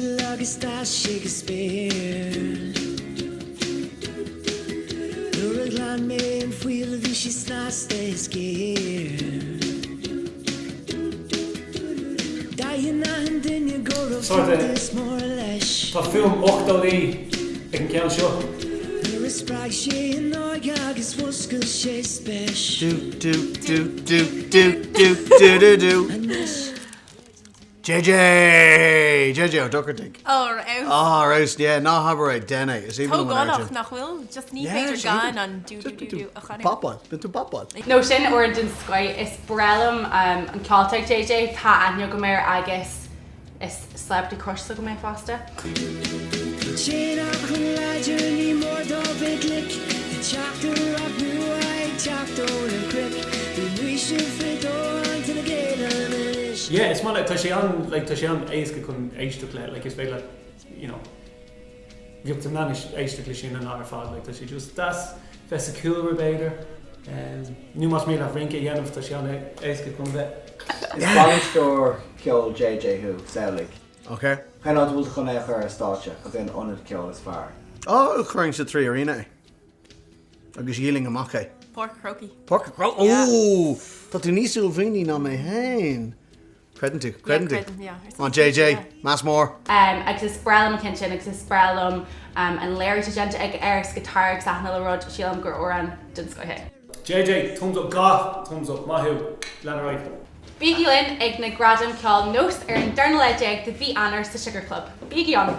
íseal agus d'fhás sé go spéir. Nuair a ghlan mé an fuíoll bhí sé snasta is géar. D'aithin achan duine go raibh fiúntas mór leis. Tá fuaim 80idí ag an gceann seo. Nuair a spreag sé an óige agus mhúscail sé speis. Do do do do do do do do do. Anois. JJ! JJ Ó Dochartaigh. Ó, ar fheabhas. Á, ar fheabhas, yeah, ná habair é, déan é. Is aoibhinn liom an Tógálach nach bhfuil, just ní féidir gan an do do do do a chanadh. Bopáil, bíonn tú bopáil. No, sin amhrán den scoith. Is breá liom an ceol atá ag JJ, tá aithne agam air agus is celebrity crush s'agam é fosta. Cé nach bhfuil láidir ní mór dó bheith glic Tá teachtaireacht nua ag teacht ó na cnoic Bhí Maois fadó ann tá na Gaeil ann anois. Yeah, is maith le, tá sé an, like, tá sé an-éasca chun éisteacht le, like, is féidir leat, you know, bheadh tú in ann éisteacht le sin an lá ar fad, like, tá sé just deas bheith sa chúlra b'fhéidir, um, nó más mian leat rince a dhéanamh, tá sé an-éasca chun bheith. Is bainisteoir ceoil JJ thú, samhlaigh. Ok. Cén áit a bhfuil tú chun é a chur ar stáitse? Cad é an ionad ceoil is fearr? Ó, chuirfinn sa 3Arena é. Agus dhíolfainn amach é. Páirc an Chrócaigh. Páirc an Chrócaigh? Ó! Tá tú níos uaillmhianaí ná mé féin. Creideann tú, creideann tú. Yeah, creidim, yeah. Come on JJ, meas mór. Agus is breá liom an ceann sin agus is breá liom an léiriú atá déanta aige air sa guitar agus achan uile rud, sílim gur amhrán den scoith é. JJ, thumbs up, gach thumbs up, maith thú, lean ar aghaidh. Bígí linn ag na Gradaim Ceoil Nós ar an darna lá déag de mhí Eanáir sa Sugar Club. Bígí ann!